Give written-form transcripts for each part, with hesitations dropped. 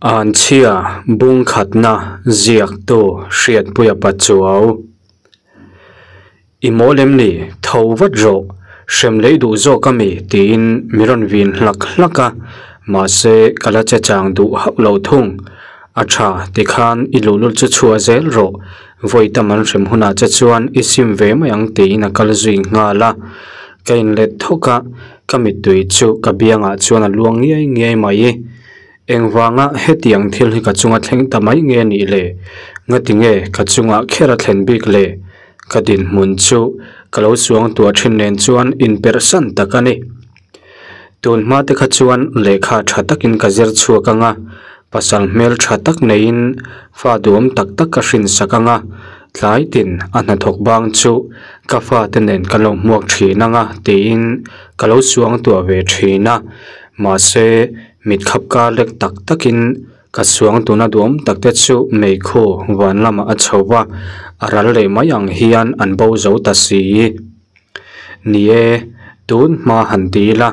Anchhia bung khatna ziaktu Hriatpuia Pachuau. I mawl em ni? Tho vat rawh, hrem lei duh zawk a mi? tiin mi rawn vin hlak hlak a, mahse ka la che chang duh hauh lo thung. A tha, tikhan i luhlul chu chhuah zel rawh, vawi tam an hrem hunah che chuan i sim ve mai ang tiin a kal zui nghal a. Ka inlet thawk a, ka mittui chu ka biangah chuan a luang ngiai ngiai mai. Engvanga hetiang thil hi ka chunga thleng ta mai nge nih le? Ngati nge ka chungah kher a thlen bik le? Ka dinhmun chu ka lo suang tuah thin nen chuan inperhsan tak a ni. Tun hma te kha chuan lehkha tha takin ka zir chhuak ang a, pasal hmel tha tak neiin fa duhawm tak tak ka hrinsak ang a, tlai tin a hnathawk bang chu ka fate nen ka lo hmuak thin ang a tiin ka lo suang tuah ve thin a, mahse Mit khap kar lek tak takin ka suang tuna duhawm tak te chu meikhu van lamah a chho va, a ral leh mai ang hian an bo zo ta si. Ni e, tun hma han ti ila,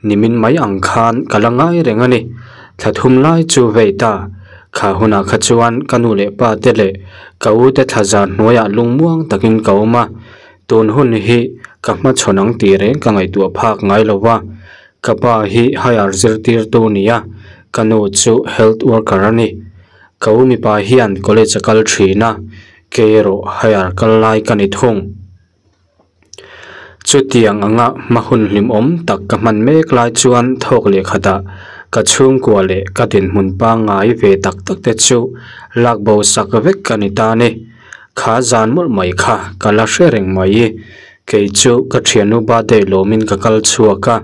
nimin mai ang khan ka la ngai reng a ni. Thla thum lai chu vei ta. Kha hunah kha chuan ka nu leh pa te leh ka u te thla zar hnuaiah lungmuang takin ka awm a, tun hun hi ka hmachhawn ang tih reng ka ngaihtuah phak ngai lo va. Ka pa hi higher zirtirtu nia, ka nu chu health worker a ni. Ka u mipa hian college a kal thin a, kei erawh higher kal lai ka ni thung. Chutiang anga hma hun hlimawm tak ka hman mek lai chuan thawk leh khatah ka chhungkua leh ka dinhmun pangngai ve tak tak te chu lak bo sak vek ka ni ta ni. Kha zan mawlh mai kha ka la hre reng mai. Kei chu ka thiannu birthday lawmin ka kal chhuak a,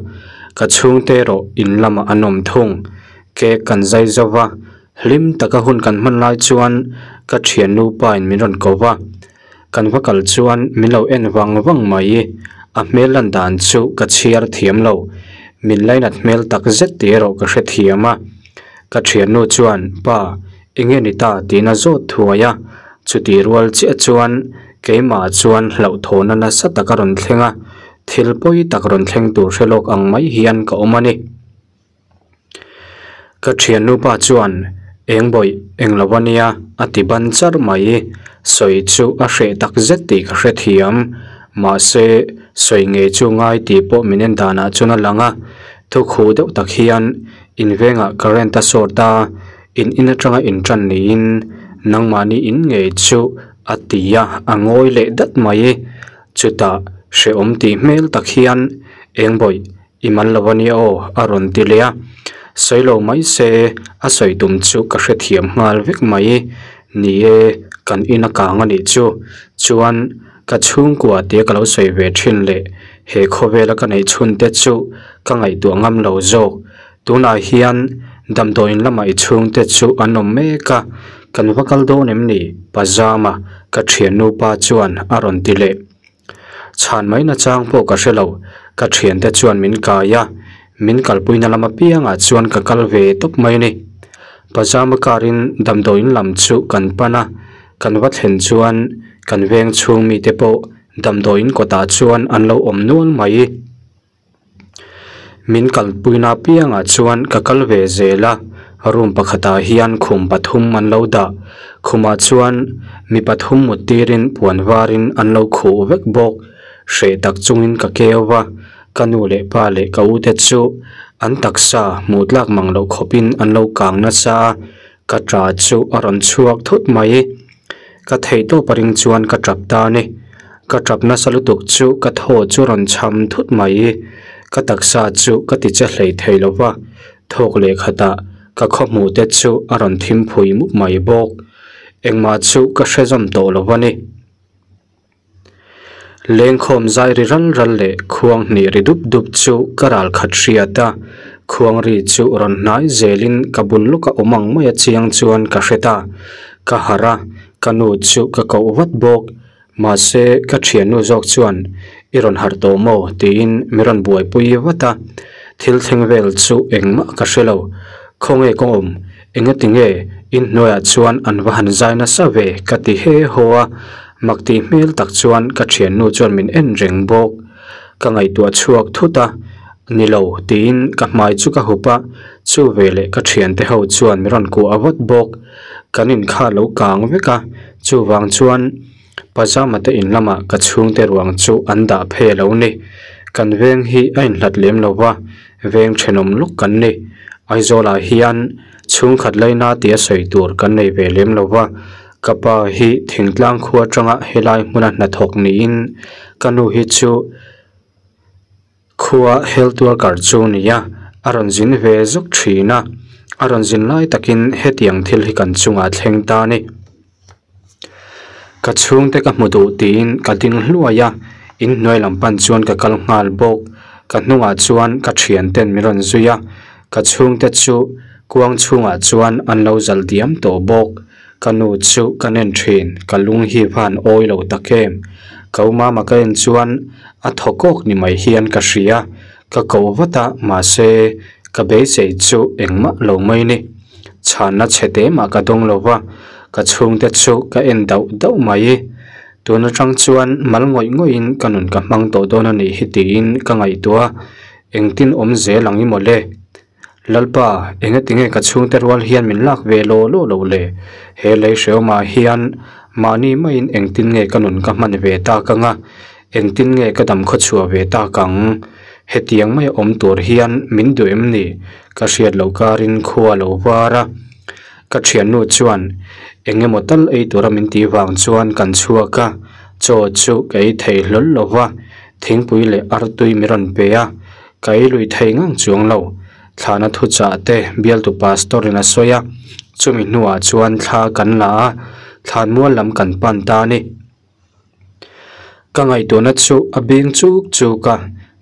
ka chhungte erawh in lamah an awm thung. Cake kan zai zo va, hlim taka hun kan hman lai chuan ka thiannu pa in min rawn ko va. Kan va kal chuan min lo en vang vang mai, a hmel lan dan chu ka chhiar thiam lo. Min lainat hmel tak zet tih erawh ka hrethiam a. Ka thiannu chuan, Pa, Enge ni ta tiin a zawt thuai a, chutih rual chiah chuan keimah chuan hlauhthawhna nasa tak a rawn thleng a, thil pawi tak rawn thleng tur hre lawk ang mai hian ka awm a ni. Ka thiannu pa chuan, Eng bawih, eng lo a nia, a ti ban char mai. Sawi chu a hreh tak zet tih ka hrethiam. Mahse, sawi ngei chu ngai tih pawh min en danah chuan a lang a, thukhuh deuh tak hian invengah current a sawt a, In in atanga in tan niin nangmahni in ngei chu a ti a, a ngawi leh dat mai. Chutah hrehawm tih hmel tak hian eng bawih i man lo a nia aw a rawn ti leh a. Sawi lo mai se a sawi tum chu ka hrethiam nghal vek mai. Ni e, kan in a kang a nih chu. Chuan ka chhungkua tia ka lo sawi ve thin leh he khawvela ka neih chhun te chu ka ngaihtuah ngam lo zawk. Tunah hian damdawiin lamah i chhungte chu an awm mek a, kan va kal dawn em ni? Pazama, ka thiannu pa chuan a rawn ti leh. Chhan mai nachang pawh ka hre lo, ka thiante chuan min kai a, min kalpuina lam apiangah chuan ka kal ve tawp mai a ni. Pazama karin damdawiin lam chu kan pan a, kan va thlen chuan kan veng chhung mite pawh damdawiin kawtah chuan an lo awm nual mai. Min kalpuina apiangah chuan ka kal ve zel a, room pakhatah hian khum pathum an lo dah. Khumah chuan mi pathum mut tirin puan varin an lo khuh vek bawk. Hreh tak chungin ka keu va, ka nu leh pa leh ka ute chu an taksa hmuh tlak mang loh khawpin an lo kang nasa a, ka ta chu a rawn chhuak thut mai. Ka theihtawp a ring chuan ka tap ta a ni. Ka tap nasa lutuk chu ka thaw chu rawn cham thut mai. Ka taksa chu ka ti che hlei thei lo va, thawk leh khatah ka khawhmuh te chu a rawn thim phui mup mai bawk. Engmah chu ka hre zawm tawh lo va ni. Lengkhawm zai ri ral ral leh khuang hnih ri dup dup chu ka ral khat hriat a, khuang ri chu rawn hnai zelin ka bul lawk a awm ang mai a chiang chuan ka hre ta. Ka harh a, ka nu chu ka koh vat bawk. Mahse, ka thiannu zawk chuan, I rawn harh tawh maw? tiin mi rawn buaipui vat a. Thil thleng vel chu engmah ka hre lo. Khawnge ka awm? Engatinge in hnuaiah chuan an va han zai nasa ve ka ti he haw a, mak tih hmel tak chuan ka thiannu chuan min en reng bawk. Ka ngaihtuah chhuak thut a, Ni lo, tiin ka hmai chu ka hup a, chu veleh ka thiante ho chuan min rawn kuah vat bawk. Kan in kha a lo kang vek a, chuvang chuan Pajama te in lamah ka chhungte ruang chu an dah phei a lo ni. Kan veng hi a inhlat lem lo va, veng thenawm lawk kan ni. Aizawlah hian chhungkhat laina tia sawi tur kan nei ve lem lo va, ka pa hi thingtlang khua atanga helai hmuna hnathawk niin ka nu hi chu Khua health worker chu nia, a rawn zin ve zuk thin a, a rawn zin lai takin hetiang thil hi kan chungah thleng ta a ni. Ka chhungte ka hmu duh tiin ka ding hluai a, inhnuai lam pan chuan ka kal nghal bawk. Ka hnungah chuan ka thianten min rawn zui a, ka chhungte chu kuang chhungah chuan an lo zal diam tawh bawk. Ka nu chu ka nen thin, ka lung hi van awi lo tak em. Ka u mama ka en chuan a thaw kawk ni mai hian ka hria, ka ko vat a, mahse ka beisei chu engmah lo mai ni. Chhanna chhe te mah ka dawng lo va, ka chhungte chu ka en dauh dauh mai. Tun atang chuan mal ngawih ngawih in ka nun ka hmang tawh dawn a nih hi tiin ka ngaihtuah a, engtin awm zel ang i mawle. Lalpa, engatinge ka chhungte rual hian min lak ve law law lo le? He lei hreawmah hian mahni maiin engtin nge ka nun ka hman ve tak ang a, engtin nge ka dam khawchhuah ve tak ang? Hetiang maia awm tur hian min duh em ni? Ka hriat loh karin khua a lo var a. Ka thiannu chuan eng emaw tal ei tura min tih vang chuan kan chhuak a, chaw chu ka ei thei hlawl lo va, thingpui leh artui mi rawn pe a, Ka ei lui thei ngang chuang lo. Thlana thuchah te bialtu pastor in a sawi a, chumi hnuah chuan thla kan la a, thlan mual lam kan pan ta a ni. Ka ngaihtuahna chu a bing chuk chuk a,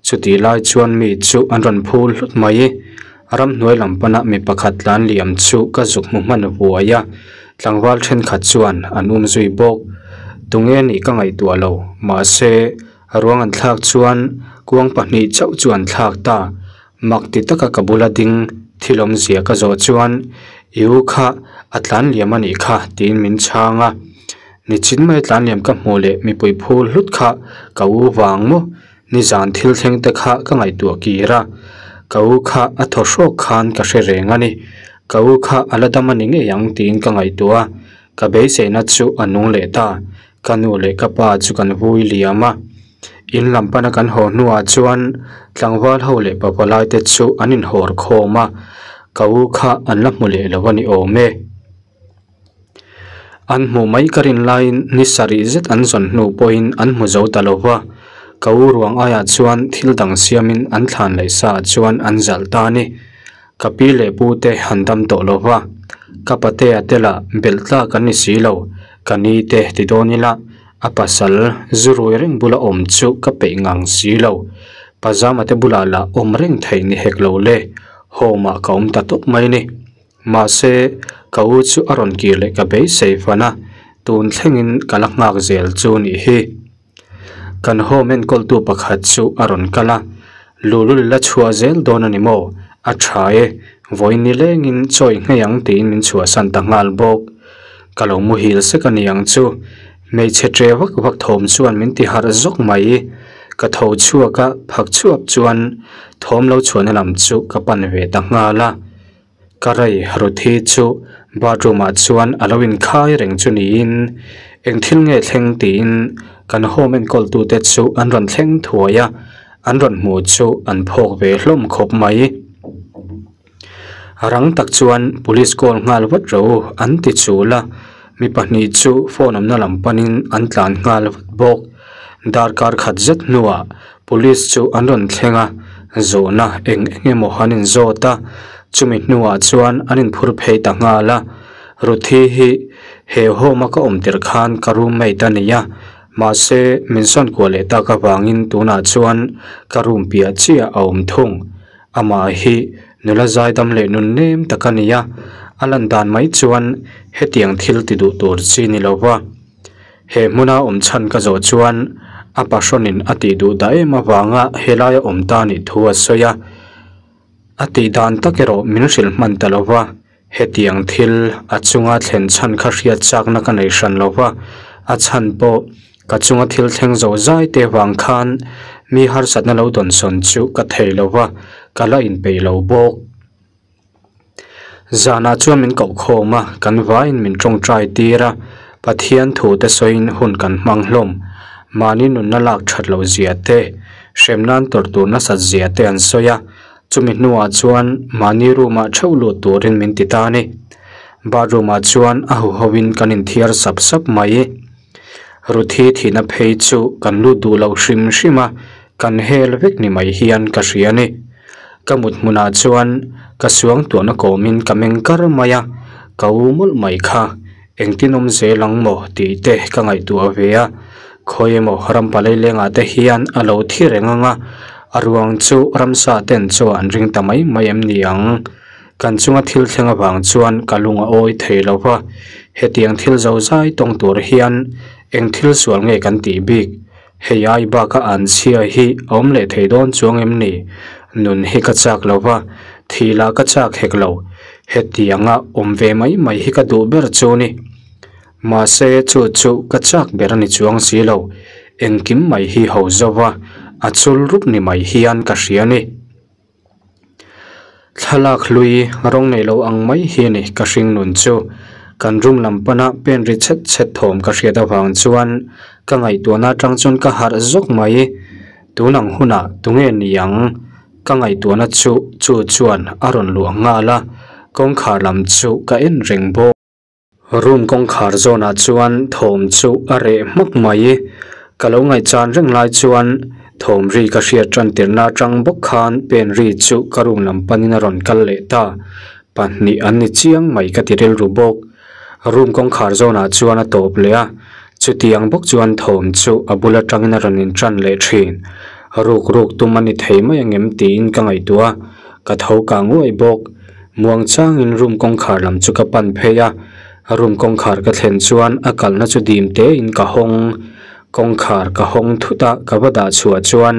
chutih lai chuan mi chu an rawn phul hlut mai. Ramhnuai lam pana mi pakhat tlan liam chu ka zuk hmu hman vuai a, tlangval thenkhat chuan an um zui bawk. Tunge nih ka ngaihtuah lo, mahse A ruang an thlak chuan kuang pahnih chauh chu an thlak ta. Mak ti taka ka bula ding thil awmzia ka zawh chuan i u kha a tlan liam a nih kha tiin min chhang a. Nichin mai tlan liam ka hmuh leh mipui phul hlut kha ka u vang maw? Nizan thil thleng te kha ka ngaihtuah kir a. Ka u kha a thaw hrawk khan ka hre reng a ni. Ka u kha a la dam a ni ngei ang tiin ka ngaihtuah a. Ka beiseina chu a nung leh ta. Ka nu leh ka pa chu kan vui liam a, in lam pana kan haw hnuah chuan tlangval ho leh pavalai te chu an inhawr khawm a, ka u kha an la hmu leh lo a ni awm e. An hmuh mai ka rin laiin ni sarih zet an zawn hnu pawhin an hmu zo ta lo va, ka u ruang aiah chuan thil dang siamin an thlan leh saah chuan an zalh ta a ni. Ka pi leh pu te han dam tawh lo va, ka patea te lah belh tlak an ni si lo, ka ni te ti dawn ila a pasal zu rui reng bula awm chu ka peih ngang si lo, pajama te bulah lah awm reng theih ni hek lo le, home ah ka awm ta tawp mai ni. Mahse, ka u chu a rawn kir leh ka beisei fan a, tun thlengin ka la nghak zel chu nih hi. Kan home enkawltu pakhat chu a rawn kal a, Lulul la chhuah zel dawn a ni maw? A tha e, vawiin ni lengin chawi nghei ang tiin min chhuahsan ta nghal bawk. Ka lo muhil sek a ni ang chu. Hmeichhe tre vak vak thawm chuan min ti harh zawk mai. Ka tho chhuak a, phak chhuap chuan thawm lo chhuahna lam chu ka pan ve ta nghal a. Ka rei Ruthi chu bathroom ah chuan a lo inkhai reng chu niin eng thil nge thleng tiin kan home enkawl tute chu an rawn thleng thuai a, an rawn hmuh chu an phawk ve hlawm khawp mai. Rang tak chuan police call nghal vat ro an ti chul a, mi pahnih chu phone awmna lam panin an tlan nghal vat bawk. Darkar khat zet hnuah Police chu an rawn thleng a, zawhna eng eng emaw an inzawt a, chumi hnuah chuan an inphur phei ta nghal a. Ruthi hi he home a ka awm tirh khan ka roommate a ni a, mahse min sawn kuah leh tak avangin tunah chuan ka room piah chiah a awm thung. Amah hi nula zaidam leh nun nem tak a ni a, a lan dan mai chuan hetiang thil ti duh tur chi ni lo va. He hmuna awm chhan ka zawh chuan a pahrawnin a tih duh dah em avanga helaia awm ta nih thu a sawi a. A tih dan tak erawh min hrilh hman ta lo va, hetiang thil a chunga thlen chhan kha hriat chakna ka nei hran lo va, a chhan pawh ka chunga thil thleng zo zai te vang khan Mi harsatna lo dawnsawn chu ka thei lo va, ka la inpeih lo bawk. Zanah chuan min koh khawm a, kan vaiin min tawngtai tir a, Pathian thu te sawiin hun kan hmang hlawm. Mahni nunna lak that loh zia te, hrem nan tawrh tur nasat zia te an sawi a, chumi hnuah chuan mahni room ah theuh lut turin min ti ta a ni. Bathroom ah chuan a huhoin kan inthiar sap sap mai. Ruthi thihna phei chu kan lut duh loh hrim hrim a, kan hel vek ni mai hian ka hria a ni. Ka mut hmunah chuan ka suang tuahna kawmin ka meng kar mai a, ka u mawlh mai kha engtin awm zel ang maw tih te ka ngaihtuah ve a, khawi emaw rampalai lengah te hian a lo thi reng ang a, a ruang chu ramsa ten chuan an ring ta mai mai em ni ang? Kan chunga thil thleng avang chuan ka lung a awi thei lo va, hetiang thil zo zai tawng tur hian eng thil sual nge kan tih bik? Hei ai baka an chhia hi a awm leh thei dawn chuang em ni? Nun hi ka chak lo va, thih lah ka chak hek lo. Hetianga awm ve mai mai hi ka duh ber chu ni. Mahse chu chu ka chak ber a ni chuang si lo, engkim mai hi ho zo va, a chul rup ni mai hian ka hria ni. Thlalak hlui rawng nei lo ang mai hi a ni ka hring nun chu. Kan room lam pana pen ri chhet chhet thawm ka hriat avang chuan ka ngaihtuahna atang chuan ka harh zawk mai. Tun ang hunah tunge ni ang? Ka ngaihtuahna chu chu chuan a rawn luah nghal a, kawngkhar lam chu ka en reng bawk. Room kawngkhar zawnah chuan thawm chu a reh hmak mai. Ka lo ngaihchan reng lai chuan thawm ri ka hriat tan tirhna atang bawk khan pen ri chu ka room lam panin a rawn kal leh ta. Pahnih an ni chiang mai ka ti rilru bawk. Room kawngkhar zawnah chuan a tawp leh a, chutiang bawk chuan thawm chu a bul atangin a rawn intan leh thin. Ruk ruk tum a ni thei mai angem tiin ka ngaihtuah a, ka tho kang uaih bawk. Muangchangin room kawngkhar lam chu ka pan phei a, room kawngkhar ka thlen chuan a kalna chu dim tein ka hawng. Kawngkhar ka hawng thut a, ka va dah chhuah chuan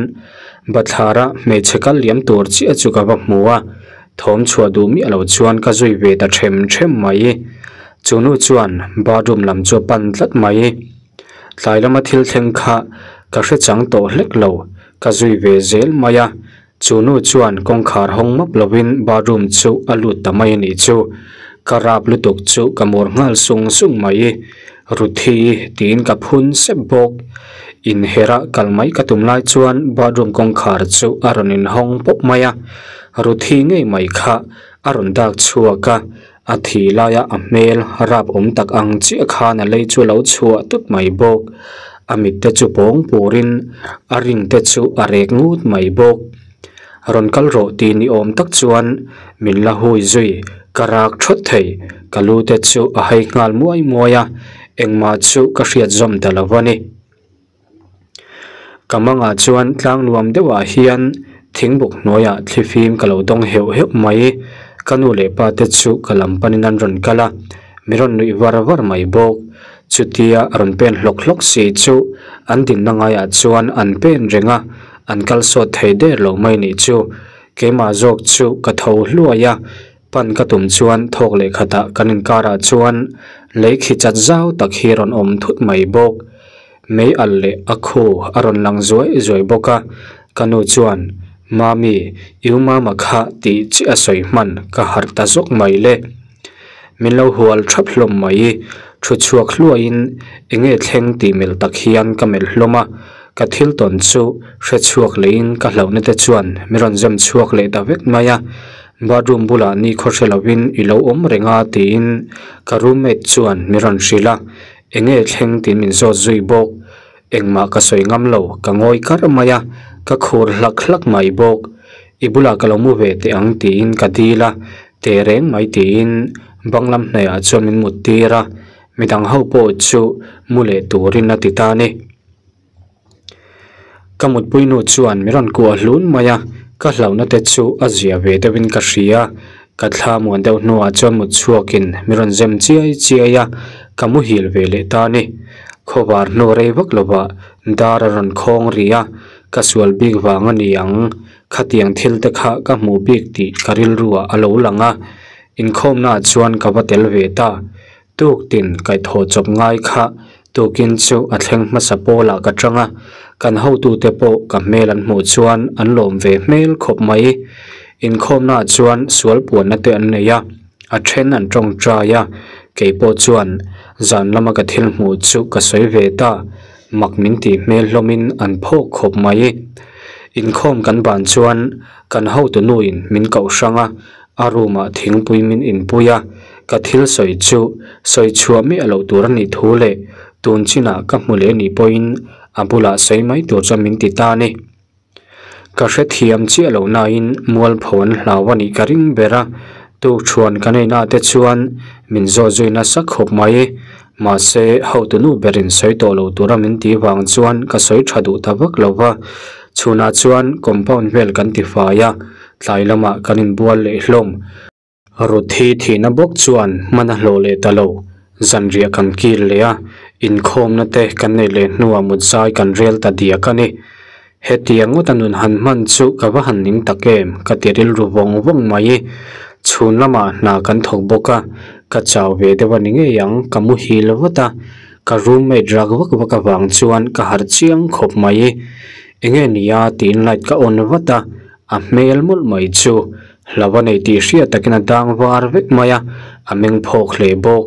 bathlara hmeichhe kal liam tur chiah chu ka va hmu a, thawm chhuah duh miah lo chuan ka zui ve ta them them mai. Chu nu chuan bathroom lam chu a pan tlat mai. Tlai lama thil thleng kha ka hre chang tawh hlek lo, ka zui ve zel mai a. Chu nu chuan kawngkhar hawng map lovin bathroom chu a lut ta mai a nih chu. Ka rap lutuk chu ka mur nghal sung sung mai. Ruthi tiin ka phun sep bawk. Inherah kal mai ka tum lai chuan bathroom kawngkhar chu a rawn inhawng pawp mai a. Ruthi ngei mai kha a rawn dak chhuak a, a thih laia a hmel rap awm tak ang chiah khan a lei chu a lo chhuah tut mai bawk. A mit te chu pawng purin a ring te chu a rek ngut mai bawk. Rawn kal rawh tih ni awm tak chuan min la hui zui ka rak thawt thei. Ka lu te chu a hai nghal muai muai a, engmah chu ka hriat zawm ta lo a ni. Ka mangah chuan tlang nuam deuhah hian thingbuk hnuaiah thlifim ka lo dawng heuh heuh mai. Ka nu leh pa te chu ka lam panin an rawn kal a, mi rawn nuih var var mai bawk. Chutia rawn pen hlawk hlawk si chu an dinna ngaiah chuan an pen reng a, an kal sawt thei der lo mai nih chu. Keimah zawk chu ka tho hluai a, Pan ka tum chuan thawk leh khatah kan inkarah chuan lei khi chat zau tak hi rawn awm thut mai bawk. Mei alh leh a khu a rawn lang zuai zuai bawk a, ka nu chuan, Mami, i u mama kha tih chiah a sawi hman ka harh ta zawk mai le. Min lo hual thap hlawm mai, thu chhuak hluaiin enge thleng tih melh tak hian ka melh hlawm a, ka thil tawn chu hre chhuak lehin ka hlauhna te chuan min rawn zem chhuak leh ta vek mai a. Bathroom bulah ni khaw hre lovin i lo awm reng a tiin ka roommate chuan min rawn hrilh a, enge thleng tiin min zawt zui bawk. Engmah ka sawi ngam lo, ka ngawi kar mai a, ka khur hlak hlak mai bawk. I bulah ka lo mu ve teh ang tiin ka dil a, teh reng mai tiin bang lam hnaihah chuan min mut tir a, midang ho pawh chu mu leh turin a ti ta a ni. Ka mutpui nu chuan min rawn kuah hlun mai a, ka hlauhna te chu a zia ve deuhin ka hria. Ka thla muan deuh hnuah chuan mut chhuakin min rawn zem chiai chiai a, ka muhil ve leh ta a ni. Khawvar hnu rei vak lovah dar a rawn khawng ri a, ka sual bik vang a ni ang. Khatiang thil te kha ka hmuh bik tih ka rilruah a lo lang a, inkhawmnaah chuan ka va tel ve ta. Tuk tin kaihthawh chawp ngai kha Tukin chu a thleng hmasa pawlah ka tang a, kan hotute pawh ka hmel an hmuh chuan an lawm ve hmel khawp mai. Inkhawmnaah chuan sual puanna te an nei a, a then an tawngtai a, kei pawh chuan zan lama ka thil hmuh chu ka sawi ve ta, mak min tih hmel hlawmin an phawk khawp mai. Inkhawm kan ban chuan kan hotu nuin min koh hrang a, a room ah thingpui min inpui a, ka thil sawi chu sawi chhuah miah loh tur a nih thu leh tun chinah ka hmu leh nih pawhin a bulah sawi mai tur chuan min ti ta a ni. Ka hrethiam chiah loh nain mualpho an hlau a nih ka ring ber a, tukṭhuan kan ei naah te chuan min zawt zui nasa khawp mai. Mahse, hotu nu berin sawi tawh lo tura min tih vang chuan ka sawi tha duh ta vak lo va, chhunah chuan compound vel kan tifai a, tlai lamah kan inbual leh hlawm. Ruthi thihna bawk chuan hman a hlawh leh ta lo. Zanriah kan kil leh a, inkhawmna te kan neih leh hnuah mutzai kan rel ta diak a ni. Hetiang ngawta nun han hman chu ka va han ning tak em, ka ti rilru vawng vawng mai. Chhun lamah hna kan thawk bawk a, ka chau ve deuh a ni ngei ang, ka muhil vat a. Ka roommate rak vak vak avang chuan ka harh chiang khawp mai. Enge nia tiin light ka on vat a, A hmel mawlh mai chu hlauh a nei tih hriat takin a dang var vek mai a, a meng phawk hle bawk.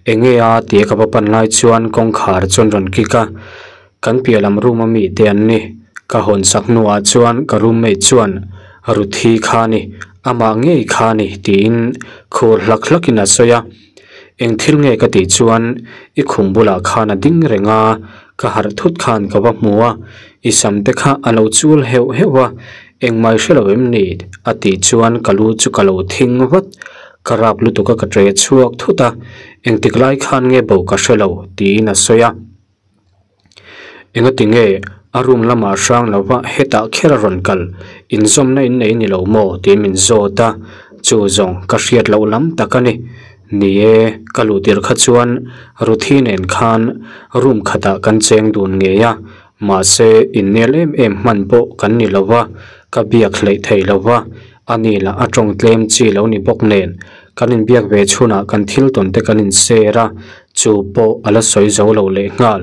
Enge a tia ka va pan lai chuan kawngkhar chuan rawn kik a, kan piah lam room a mi te an ni. Ka hawn sak hnuah chuan ka roommate chuan Ruthi kha a ni, amah ngei kha a ni tiin khur hlak hlakin a sawi a. Eng thil nge ka tih chuan i khum bulah khan a ding reng a, ka harh thut khan ka va hmu a, i sam te kha a lo chul heuh heuh a, engmai hre lo em ni? a tih chuan ka lu chu ka lo thing vat, ka rap lutuk a ka ṭe chhuak thut a, engtik lai khan nge bo ka hre lo tiin a sawi a. Engati nge a room lamah hrang lova hetah kher a rawn kal, inzawmna in nei ni lo maw tiin min zawt a, chu zawng ka hriat loh lam tak a ni. Ni e, ka luh tirh kha chuan Ruthi nen khan room khatah kan cheng dun ngei a, mahse innel em em hman pawh kan ni lova, ka biak hleih thei lova, a ni lah a tawng tlem chi lo ni bawk nen kan inbiak ve chhunah kan thil tawn te kan inshare a, Chu pawh a la sawi zo lo leh nghal.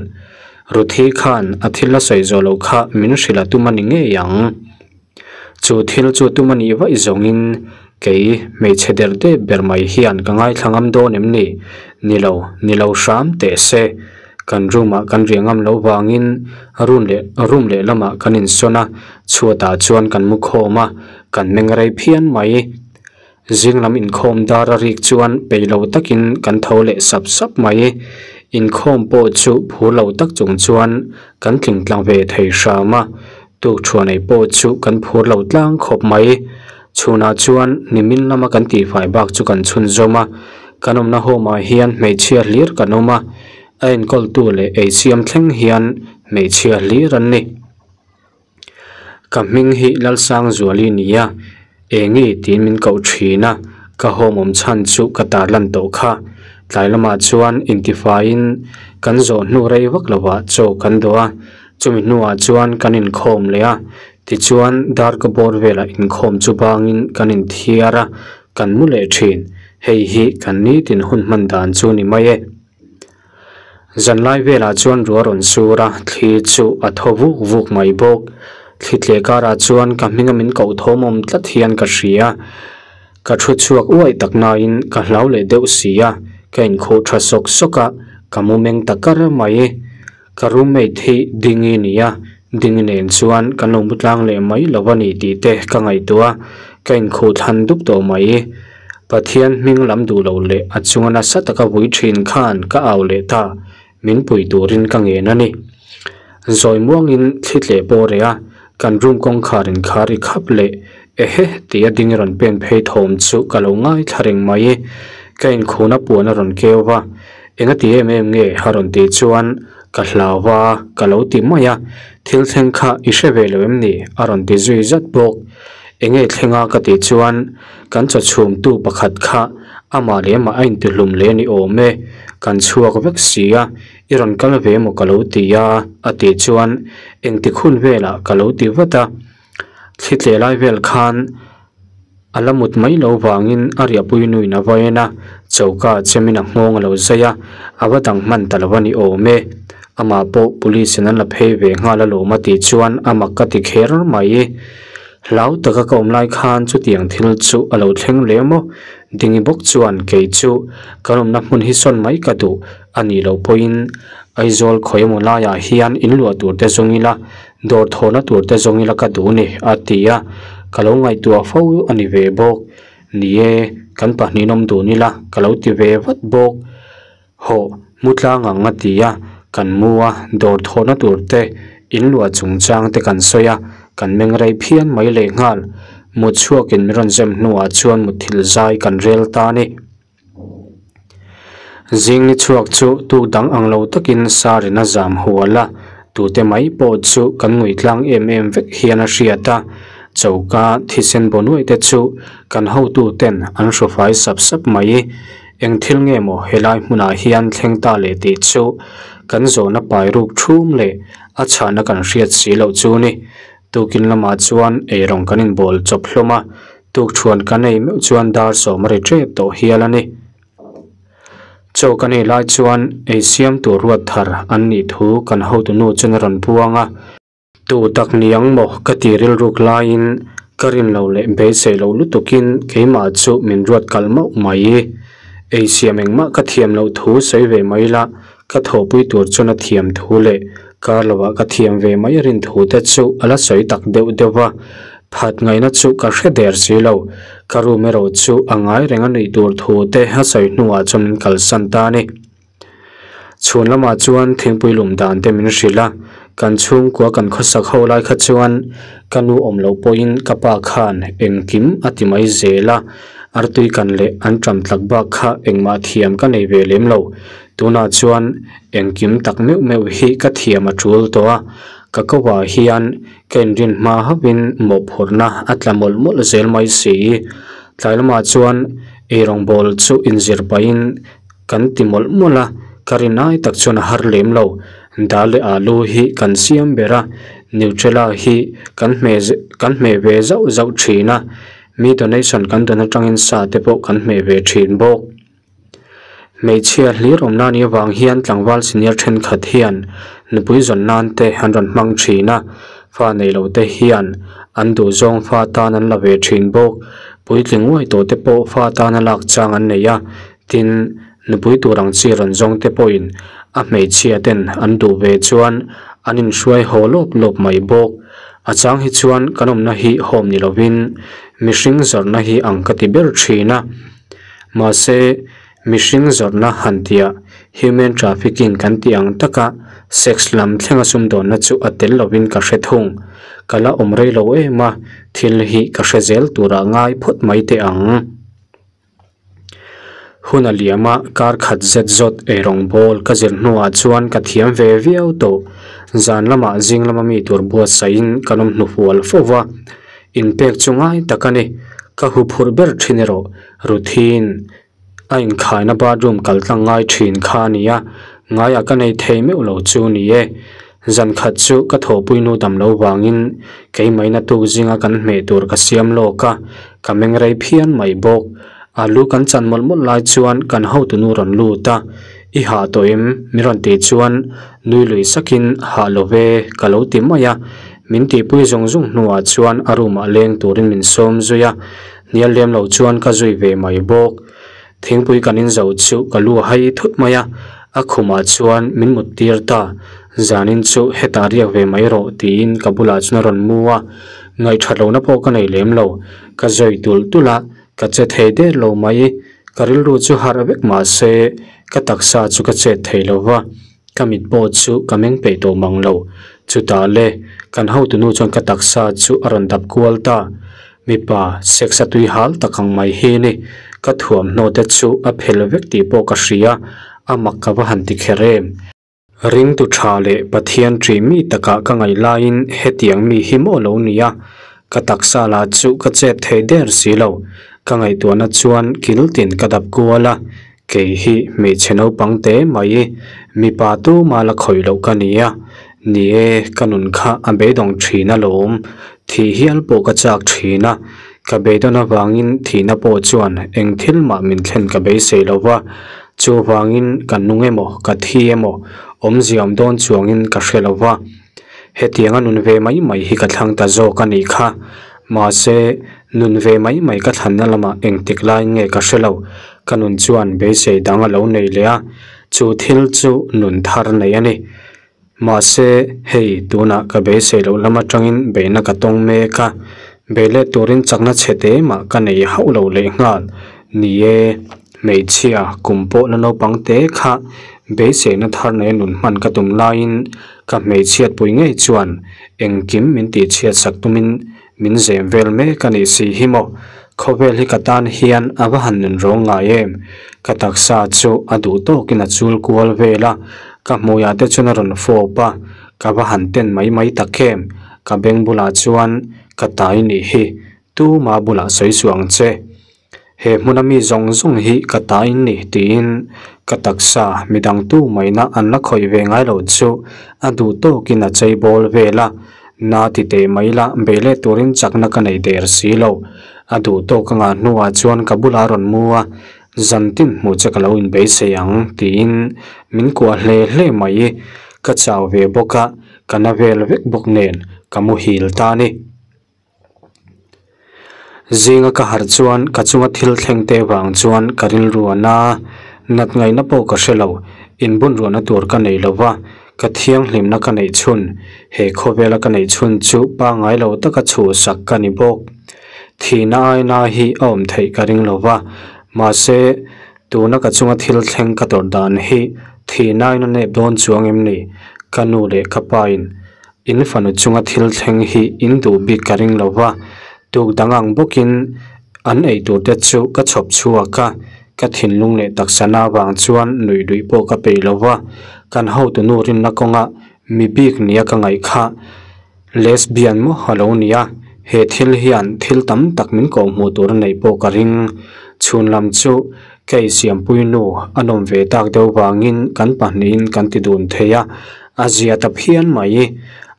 Ruthi khan a thil la sawi zawh loh kha min hrilh a tum a ni ngei ang. Chu thil chu tum a nih vaih zawngin kei hmeichhe der dep ber mai hian ka ngaithla ngam dawn em ni? Ni lo, ni lo hram teh se. Kan room ah kan riah ngam loh vangin room leh room leh lamah kan insawn a, chhuatah chuan kan mu khawm a, kan meng rei phian mai. Zing lam inkhawm dar a rik chuan peih lo takin kan tho leh sap sap mai. Inkhawm pawh chu phur lo tak chung chuan kan tling tlang ve thei hram a, tukthuanei pawh chu kan phur lo tlang khawp mai. Chhunah chuan nimin lama kan tihfai bak chu kan chhunzawm a, kan awmna home ah hian hmeichhia hlir kan awm a, a enkawltu leh eisiam thleng hian hmeichhia hlir an ni. Ka hming hi Lalsangzuali nia, enge tiin min koh thin a, ka home awm chhan chu ka tarlan tawh kha. Tlai lamah chuan intifaiin kan zawh hnu rei vak lovah chaw kan dawh a, chumi hnuah chuan kan inkhawm leh a, tichuan dar ka bawr velah inkhawm chu bangin kan inthiar a, kan mu leh thin. Hei hi kan nitin hun hman dan chu ni mai e. Zanlai velah chuan ruah rawn sur a, thli chu a thaw vuk vuk mai bawk. Thli tleh karah chuan ka hminga min koh thawm awm tlat hian ka hria. Ka thu chhuak uaih tak nain ka hlau leh deuh si a, ka inkhuh tha sawk sawk a, ka mu meng ta kar mai. Ka roommate hi Dingi ni a, Dingi nen chuan kan lo mu tlang leh mai lo a ni tih te ka ngaihtuah a, ka inkhuh thlan dup tawh mai. Pathian hming lam duh lo leh a chunga nasa taka vui thin khan ka au leh ta, min pui turin ka ngen a ni. Zawi muangin thli tleh pawh reh a, kan room kawngkhar inkhar i khap leh ehe tih a ding rawn pen phei thawm chu ka lo ngaithla reng mai. Ka inkhuna puan a rawn keu va, enga ti em em nge a rawn tih chuan ka hlau va ka lo ti mai a, thil thleng kha i hre ve lo em ni a rawn ti zui zat bawk. Enge thlenga ka tih chuan Kan chaw chhumtu pakhat kha amah leh amah a intihlum leh a ni awm e, kan chhuak vek si a, i rawn kal ve emaw ka lo ti a, a tih chuan engtik hun velah ka lo ti vat a. Thli tleh lai vel khan A la mut mai loh vangin a riahpui nuin a va en a, choka chemin a nghawng a lo zai a, a va dang hman ta lo a ni awm e. Amah pawh police in an la phei ve nghal alawm a tih chuan a mak ka ti kher mai. Hlau taka ka awm lai khan chutiang thil chu a lo thleng leh maw? Dingi bawk chuan kei chu kan awmna hmun hi sawn mai ka duh a nih loh pawhin Aizawl khawi emaw laiah hian in luah tur te zawng ila, dawr thawhna tur te zawng ila ka duh ni a ti a, ka lo ngaihtuah fo a ni ve bawk. Ni e, kan pahnihin awm dun ila ka lo ti ve vat bawk. Hawh, mu tlang ang a ti a, kan mu a, dawr thawhna tur te, in luah chungchang te kan sawi a, kan meng rei phian mai lehnghal. Mut chhuakin min rawn zem hnuah chuan mutthilh zai kan rel ta a ni. Zing ni chhuak chu tuk dang ang lo takin Sarin a zam hual a, tute mai pawh chu kan ngui tlang em em vek hian a hriat a, choka thisen baw nuaih te chu kan hotu ten an hrufai sap sap mai. Eng thil nge maw helai hmunah hian thleng ta leh tih chu kan zawhna pai ruk thum leh a chhahna kan hriat si loh chu ni. Tukin lamah chuan eirawng kan inbawl chawp hlawm a, tukṭhuan kan ei meuh chuan dar sawm a ri ṭep tawh hial a ni. Chaw kan ei lai chuan ei siam tur ruat thar an nih thu kan hotunu chuan a rawn puang a. Tu tak ni ang maw ka ti rilruk laiin ka rin lo leh beisei loh lutukin keimah chu min ruat kalh mauh mai. Ei siam engmah ka thiam loh thu sawi ve mai la, ka thawhpui tur chuan a thiam thu leh kar lovah ka thiam ve mai rin thu te chu a la sawi tak deuh deuh va. Phat ngaihna chu ka hre der si lo. Ka room erawh chu a ngai reng a nuih tur thu te a sawi hnuah chuan min kalsan ta a ni. Chhun lamah chuan thingpui lum dan te min hrilh a, kan chhungkua kan khawsak ho lai kha chuan ka nu awm loh pawhin ka pa khan engkim a ti mai zel a, artui kan leh an ṭam tlak bak kha engmah thiam ka nei ve lem lo. Tunah chuan engkim tak meuh meuh hi ka thiam a ṭul tawh a, ka ko ah hian ka inrin hma hauhin mawhphurhna a tla mawlh mawlh zel mai si. Tlai lamah chuan eirawngbawl chu inzir pahin Kan ti mawlh mawlh a, ka rin ai tak chuan a har lem lo. Dal leh alu hi kan siam ber a, Nutella hi kan hmeh kan hmeh ve zauh zauh thin a, mi donation kan dawn atangin sa te pawh kan hmeh ve thin bawk. Hmeichhia hlir awmna anih avang hian tlangval senior thenkhat hian nupui zawn nan te an rawn hmang thin a, fa nei lo te hian an duhzawng fa tan an la ve thin bawk. Puitling uai tawh te pawh fa tana lak chang an nei a, Tin, nupui tur ang chi rawn zawng te pawhin a hmeichhia ten an duh ve chuan an inhruai haw lawp lawp mai bawk. A chang hi chuan kan awmna hi home ni lovin mihring zawrhna hi ang ka ti ber thin a. Mahse, mihring zawrhna han tiah human trafficking kan tih ang taka sex lam thlenga sumdawnna chu a tel lovin ka hre thung. Ka la awm rei lo em a, thil hi ka hre zel turah ngai phawt mai teh ang. Hun a liam a, kar khat zet zawt eirawng bawl ka zir hnuah chuan ka thiam ve viau tawh. Zan lamah zing lama mi tur buatsaihin kan awm hnufual fo va, inpek chu ngai tak a ni. Ka huphurh ber thin erawh Ruthiin a inkhaina bathroom kal tlang ngai thin kha a ni a, ngaiah ka nei thei meuh lo chu ni e. Zan khat chu ka thawhpui nu dam lo vangin keimaina tuk zinga kan hmeh tur ka siam lawk a, ka meng rei phian mai bawk. Alu kan chan mawlh mawlh lai chuan kan hotunu rawn lut a, I hah tawh em? min rawn tih chuan nui lui sakin hah lo ve ka lo ti mai a. Min tihpui zung zung hnuah chuan a room ah leng turin min sawm zui a, hnial lem lo chuan ka zui ve mai bawk. Thingpui kan in zo chu ka lu a hai thut mai a, a khumah chuan min mut tir ta. Zanin chu hetah riak ve mai rawh tiin ka bulah chuan a rawn mu a, ngaihthat lohna pawh ka nei lem lo. Ka zawi tulh tulh a, ka che thei der lo mai. Ka rilru chu harh vek mah se ka taksa chu ka chet thei lo va, ka mit pawh chu ka meng peih tawh mang lo. Chutah le, kan hotunu chuan ka taksa chu a rawn dap kual ta. Mipa sex a tui hal tak ang mai hi ni. Ka thuamhnaw te chu a phel vek tih pawh ka hria, a mak ka va han ti kher em. Ringtu tha leh Pathian ṭih mi takah ka ngaih laiin hetiang mi hi maw lo nia, ka taksa lah chu ka chet thei der si lo. Ka ngaihtuahna chuan kil tin ka dap kual a, kei hi hmeichhe naupang te mai, mipa tuma la khawih loh ka nia. Ni e, ka nun kha a beidawng ṭhin alawm, thih hial pawh ka chak ṭhin a. Ka beidawn avangin thihna pawh chuan eng thil mah min thlen ka beisei lo va, chuvangin ka nung emaw ka thi emaw awmzia awm dawn chuangin ka hre lo va. Hetianga nun ve mai mai hi ka thlang ta zawk a nih kha. Mahse, nun ve mai mai ka thlanna lamah engtik laiin nge ka hre lo, ka nun chuan beisei dang a lo nei leh a, chu thil chu nun thar nei a ni. Mahse, hei, tunah ka beisei loh lam atangin beihna ka tawng mek a, bei let turin chakna chhe te mah ka nei hauh lo lehnghal. Ni e, hmeichhia kum pawh la naupang te kha beiseina thar nei nun hman ka tum laiin ka hmeichhiatpui ngei chuan engkim min tihchhiat sak tumin Min zem vel mek a nih si hi maw? Khawvel hi ka tan hian a va han nun rawng ngai em? Ka taksa chu a duh tawkin a chul kual vel a, ka hmuiah te chuan a rawn fawp a, ka va han ten mai mai tak em? Ka beng bulah chuan ka tai nih hi, tuma bulah sawi suh ang che. He hmuna mi zawng zawng hi ka ta in ni tiin ka taksa midang tu maina an la khawih ve ngai lo chu a duh tawkin a chei bawl vel a, na ti teh mai la bei leh turin chakna ka nei der si lo. A duh tawk a ngah hnuah chuan ka bulah a rawn mu a, zantin hmuh che ka lo inbeisei ang tiin min kuah hle hle mai. Ka chau ve bawk a, ka na vel vek bawk nen ka muhil ta a ni. Zinga ka harh chuan ka chunga thil thleng te vang chuan ka rilru a na a, nat ngaihna pawh ka hre lo, inbun ruahna tur ka nei lo va, ka thianghlimna ka neih chhun, he khawvela ka neih chhun chu pangngai lo taka chhuhsak ka ni bawk. Thihna aina hi a awm theih ka ring lo va, mahse tuna ka chunga thil thleng ka tawrh dan hi thihna aina nep dawn chuang em ni? Ka nu leh ka pa in In fanu chunga thil thleng hi in duh bik ka ring lo va, tuk dang ang bawkin an ei tur te chu ka chhawp chhuak a, ka thinlung leh taksa na vang chuan nuih luih pawh ka peih lo va, kan hotu nu rinna kawnga mi bik nia ka ngaih kha lesbian maw a lo ni a, he thil hian thil tam tak min kawhhmuh tur a neih pawh ka ring. Chhun lam chu ka eisiampui nu a nawm ve tak deuh vangin kan pahnihin kan ti dun thei a, A zia ta phian mai.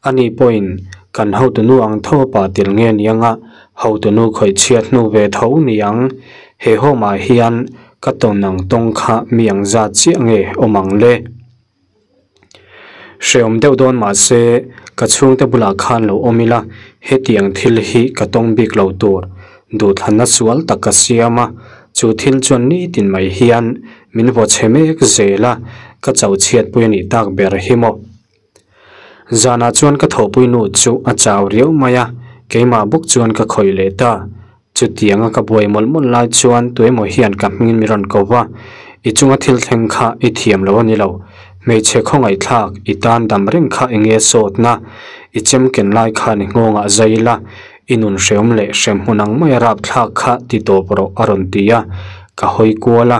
Ani pawhin kan hotunu ang tho a pa tel nge niang a, hotunu khawih chhiat hnu ve tho niang. He home ah hian ka tawn ang tawng kha mi ang zat chiah nge awm ang le? Hrehawm deuh dawn mahse ka chhungte bulah khan lo awm ila hetiang thil hi ka tawng bik lo tur. Duhthlanna sual tak ka siam a, chu thil chuan nitin mai hian Min vaw chhe mek zel a, ka chauh chhiatpui a nih tak ber hi maw. Zanah chuan ka thawhpui nu chu a chau riau mai a, keimah bawk chuan ka khawih leh ta. Chutianga ka buai mawlh mawlh lai chuan tuemaw hian ka hmingin mi rawn ko va, I chunga thil thleng kha i thiam lo a ni lo. Hmeichhe khawngaihthlak i tan dam reng kha enge sawtna i chem ken lai khan i nghawngah zai la, I nun hreawm leh hremhmun ang mai a rapthlak kha ti tawp rawh a rawn ti a, ka hawi kual a,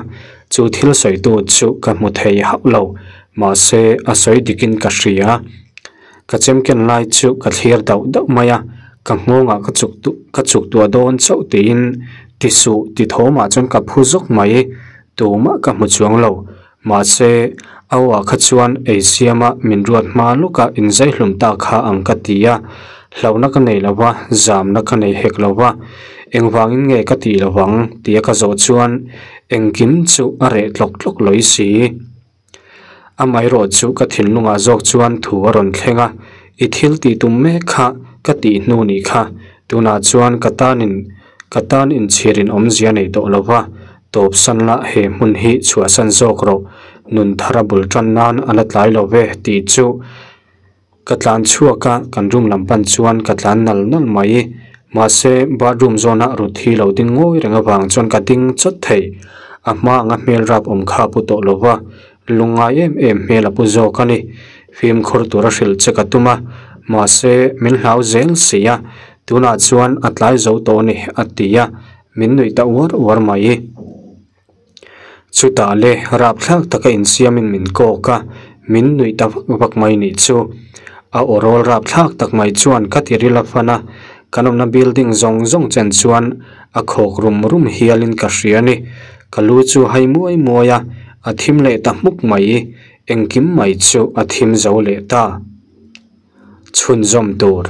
chu thil sawitu chu ka hmu thei hauh lo, mahse a sawi dikin ka hria. Ka chemken lai chu ka thlir dauh dauh mai a, ka nghawngah ka chuk ka chuk tuah dawn chauh tiin ti suh ti thawmah chuan ka phu zawk mai, tumah ka hmu chuang lo, mahse a aw ah kha chuan ei siama min ruat hma lawka inzaihlum ta kha ang ka ti a, hlauhna ka nei lo va, zamna ka nei hek lo va, engvangin nge ka tih lo vang tia ka zawh chuan engkim chu a reh tlawk tlawk lawi si. Amaherawh chu ka thinlungah zawk chuan thu a rawn thleng a, i thil tih tum mek kha ka tih hnu nih kha, tunah chuan ka tanin ka tan inchhirin awmzia nei tawh lo va, Tawp san la he hmun hi chhuahsan zawk rawh, nun thar a bul tan nan a la tlai lo ve tih chu ka tlan chhuak a, kan room lam pan chuan ka tlan nal nal mai. Mahse bathroom zawna Ruth hi lo ding ngawi reng avang chuan ka ding chawt thei. A hma anga hmel rap awm kha a pu tawh lo va, lungngai em em hmel a pu zawk a ni. Fimkhur tura hrilh che ka tum a, mahse min hlau zel si a, tunah chuan a tlai zo tawh a ni a ti a. Min nuih ta uar uar mai. Chutah le rapthlak taka insiamin min kawk a, min nuih ta vak vak mai nih chu. A aw rawl rapthlak tak mai chuan ka ti ril a fan a, kan awmna building zawng zawng chen chuan a khawk rum rum hialin ka hria a ni. Ka lu chu hai muai muai a, a thim leh ta hmuk mai. Engkim mai chu a thim zo leh ta. Chhunzawm tur.